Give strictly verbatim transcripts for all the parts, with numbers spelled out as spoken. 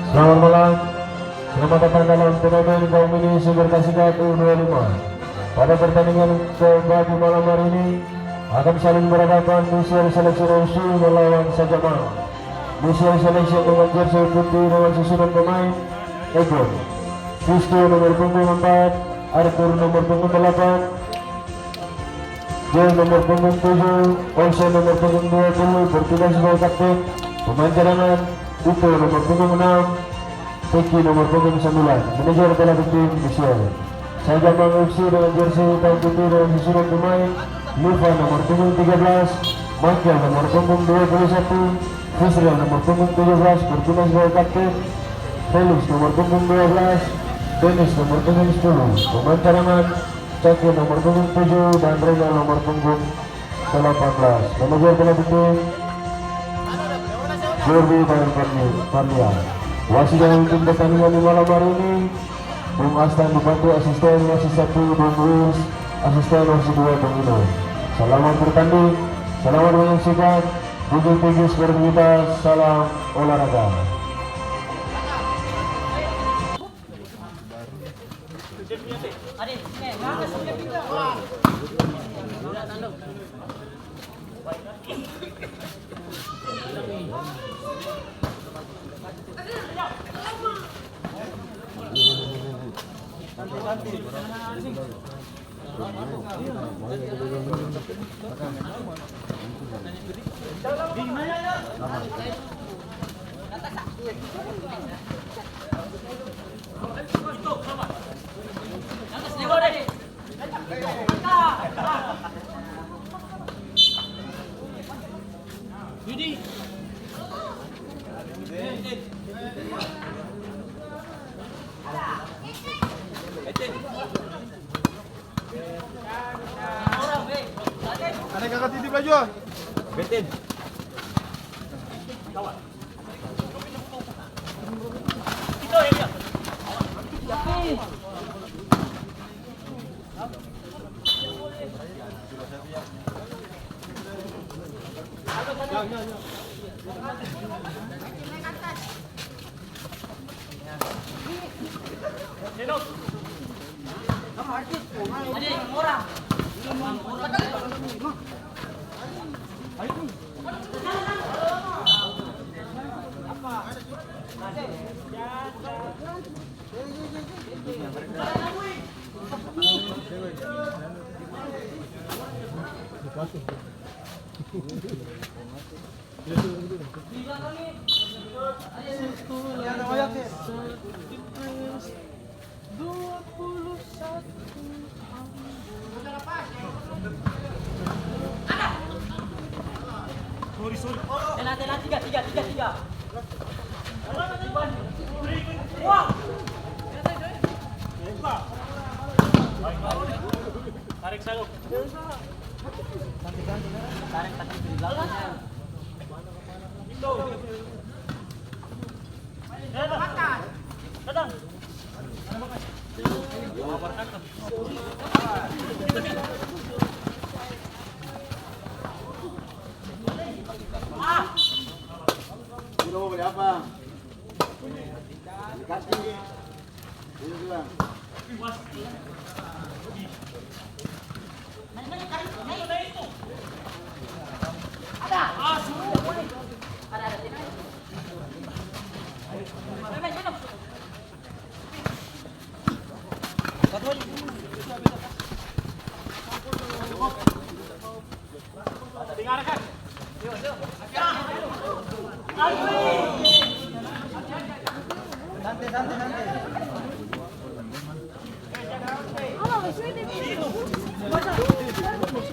Selamat malam. Selamat datang dalam turnamen Kaum Mini Super Kasikat U dua lima. Pada pertandingan ke-, bagi malam hari ini akan saling berhadapan Michelle Selection F C melawan Sajamang. Michelle Selection dengan jersey putih dengan susunan pemain: Egon Fisto nomor punggung empat, Arthur nomor punggung delapan, Joy nomor punggung tujuh, Olsen nomor punggung dua puluh, bertugas sebagai kapten. Pemain cadangan: Ito nomor punggung enam, Teki nomor punggung sembilan. Manajer pelatih tim, Michelle. Sajamang F C dengan jersey hitam putih dengan susunan pemain: Lufa nomor punggung tiga belas, Michael nomor punggung dua puluh satu, Fisriel nomor punggung tujuh belas, bertugas sebagai kapten, Felix nomor punggung dua belas, Dennis nomor punggung sepuluh. Pemain cadangan: Cakil nomor punggung tujuh dan Renal nomor punggung delapan belas. Manajer pelatih tim, Jordi dan Fandi-, Fandia. Wasit yang memimpin pertandingan di malam hari ini, Bung Astan, dibantu asisten wasit satu, Bung Luis, asisten wasit dua, Bung Ino. Selamat bertanding, selamat menyaksikan, junjung tinggi sportivitas, salam olahraga. Ada kakak titip laju, ah. Betin. Dua puluh satu. Sorry, sorry. Tena, tena, tiga, tiga, tiga, tiga. Wah. Tarik, Salo. Tarik, tarik di belakang. Datang. Ini mau beli apa? Beli kaki. Ini bilang. Ada. Ada, ada.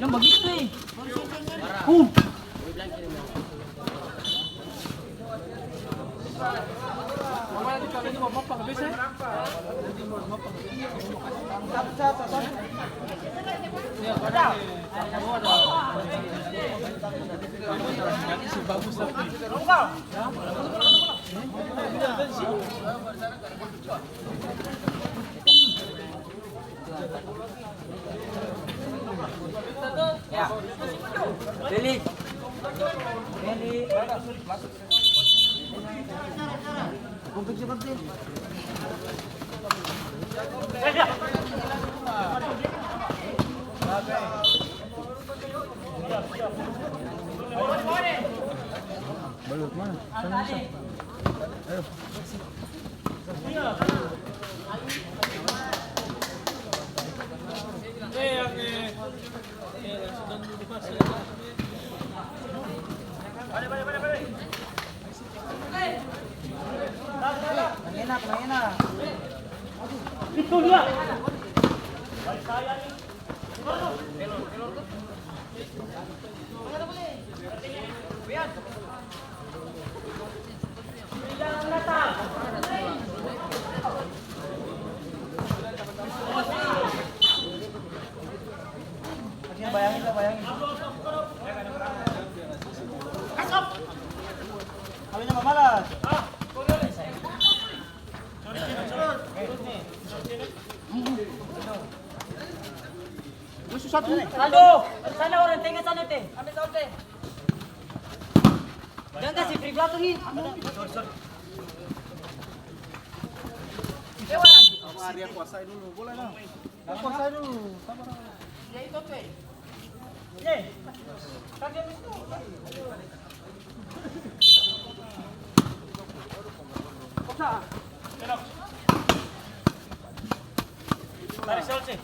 Yang bagitu, eh. Uh. Balut mana? Sana bisa. Ayo. Enak, enak. Bayangin, bayangin. Kawinnya mamalas. Saldo, sana orang tengah sana, te. Ambil saldo, te. Jang kasi free belakang ni. Sorry, sorry. Sama Arya kuasai dulu, boleh dong. Kuasai dulu, sabar. Ya, itu, te. Ye. Kaki habis itu. Tarik, Sol, sih.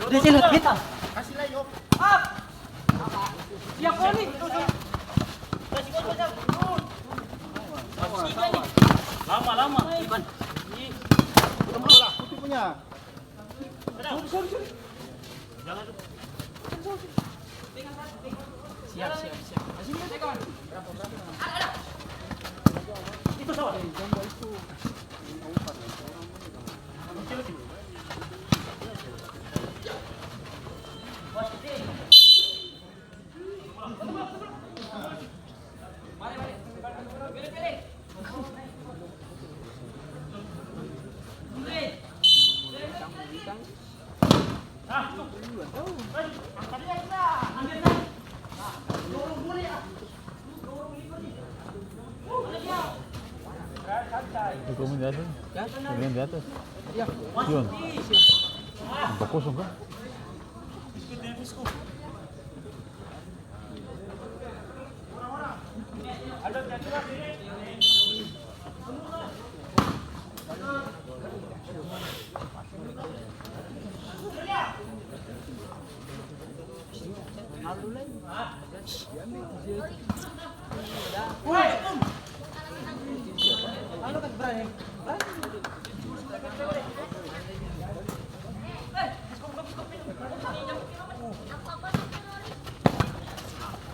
Dia sih lihat beta. Siap, Roni. Lama, lama. Putih punya. Siap, siap, siap. Itu salah. Itu komen di atas. Komen di atas. Iya. Sion. Empat kosong kan?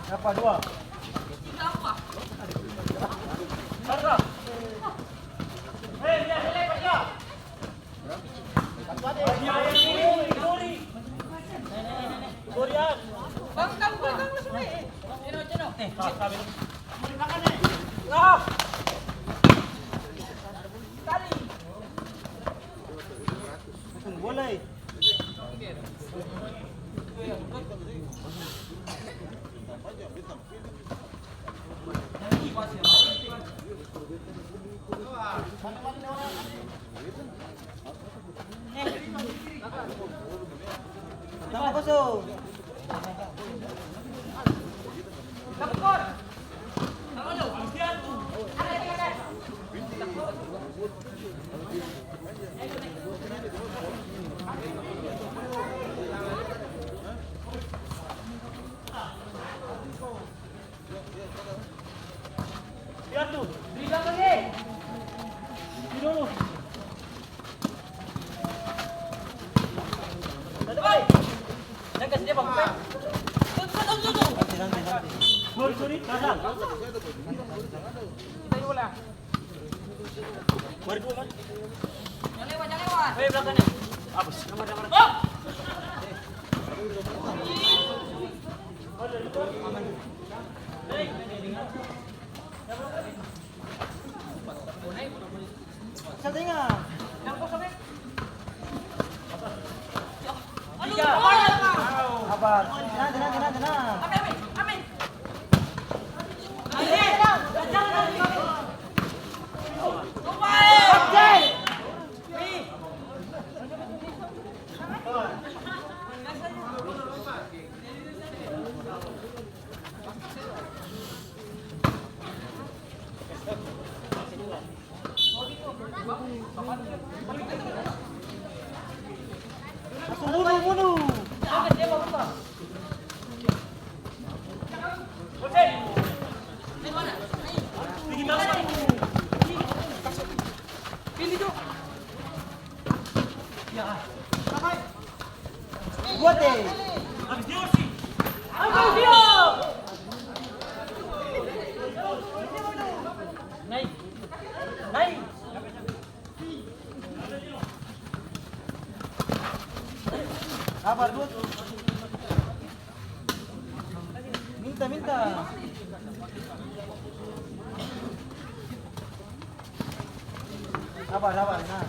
Berapa? Dua. Tambah kosong. Lihat tuh, di belakang, eh. Di dulu. Satu, oi. Jangan kasih dia, Bang. Tuh, tuh, tuh, tuh, tuh. Sorry, sorry, kasar. Kita dulu lah. Mari dulu, Mas. Jangan lewat, jangan lewat. Hei, belakang nih. Apa sih? Kamar, kamar. Oh! Saya tengah. Yang kosong, eh. Sabar. Tenang, tenang, tenang, tenang. Buat, eh. Naik. Naik. Sabar, Dut. Minta, minta. Sabar, sabar, nah.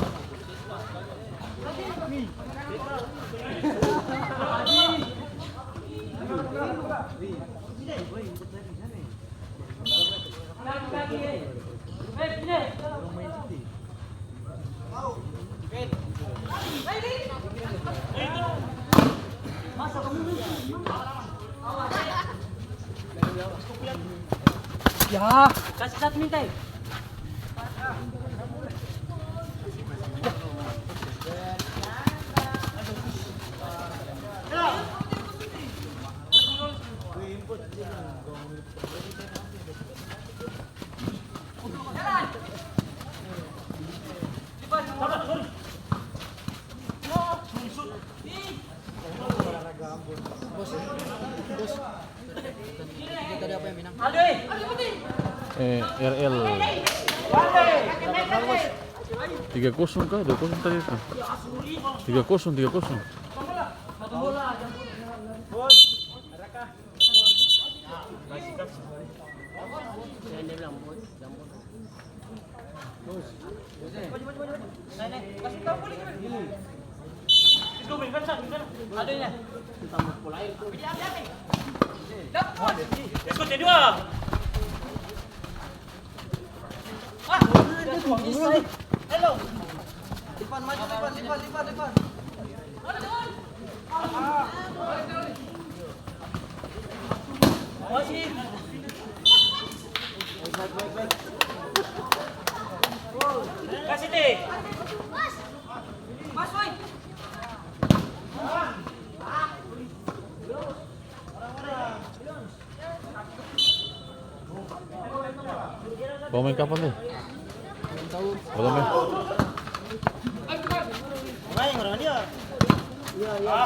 Ya. Kasih satu minta, eh. Eh, R L. Tiga kosong kah? Dua kosong tadi itu. Tiga kosong, tiga kosong. Lipan, maju, Lipan, Lipan, Lipan, Lipan. Kasih, Ti. Bawa main kapan tuh? Bawa main. Main orang dia. Iya, iya.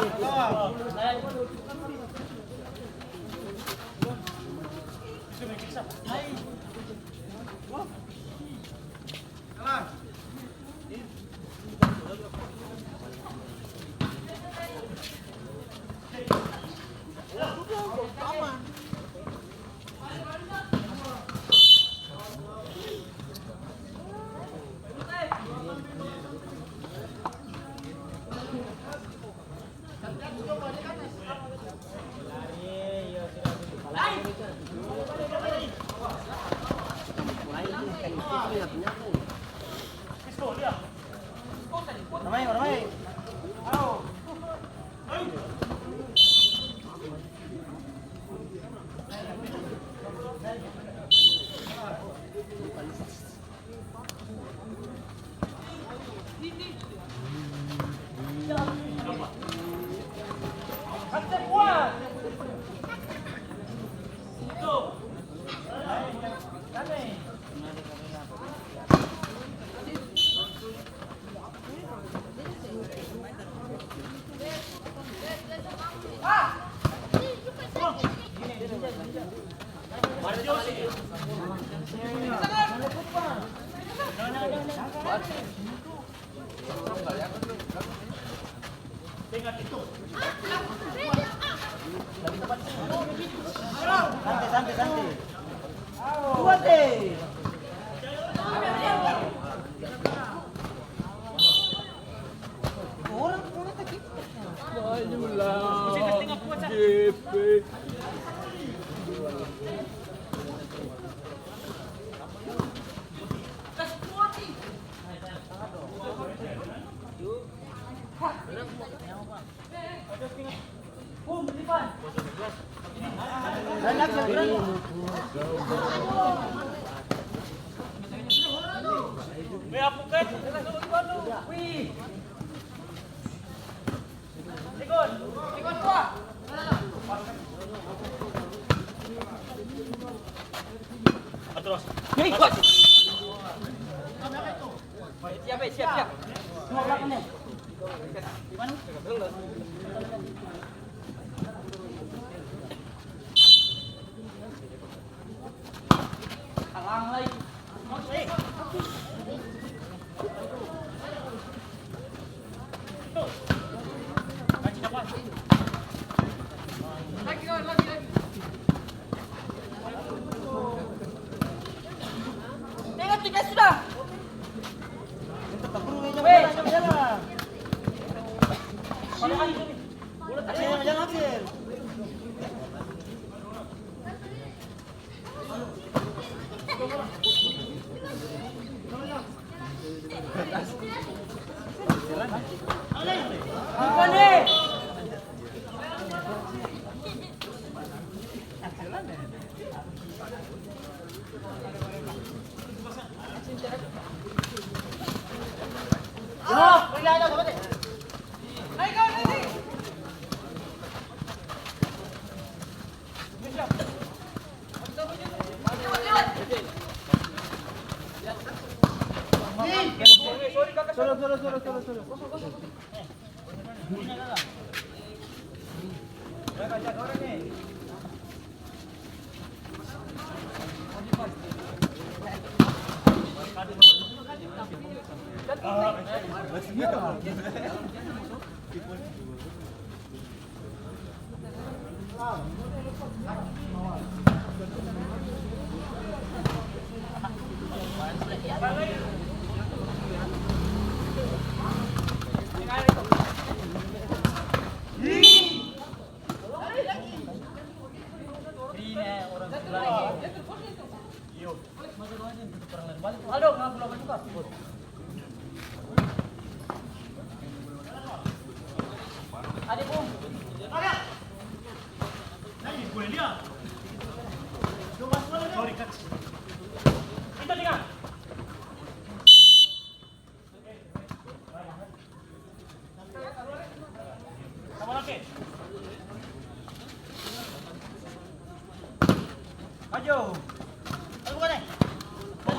Santai, santai, santai. Kuat, eh. Orang, orang tadi.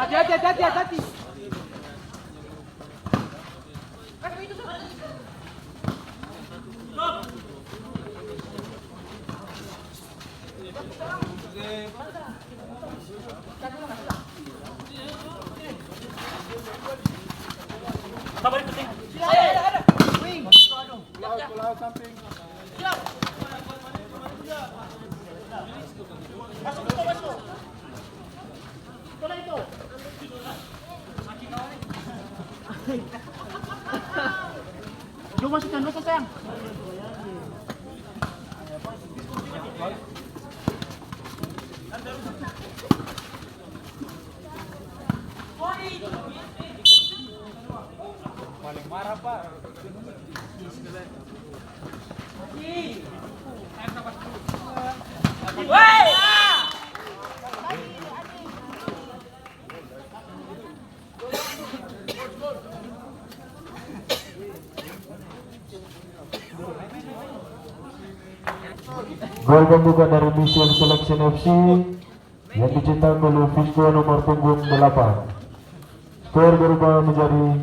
Hati-hati, hati-hati, hati-hati. Paling marah, Pak. Gol pembuka dari Mission Selection F C yang dicetak oleh Fisco nomor punggung delapan. Skor berubah menjadi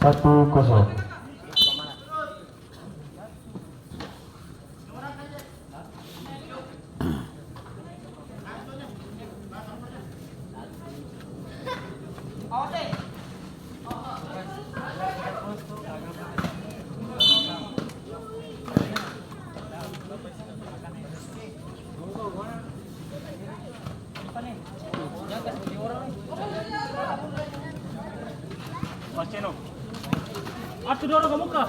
satu kosong. Mas Ceno. Artu dorong ke muka.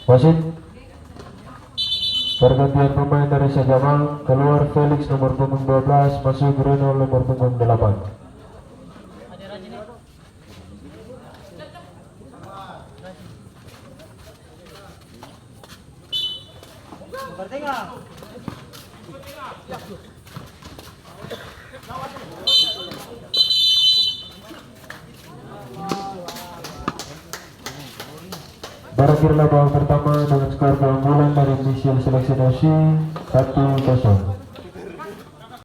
Wasit, pergantian pemain dari Sajamal, keluar Felix nomor punggung dua belas, masuk Reno nomor punggung delapan. Berakhirlah babak pertama dengan skor keunggulan dari Misil Selection F C, satu kosong.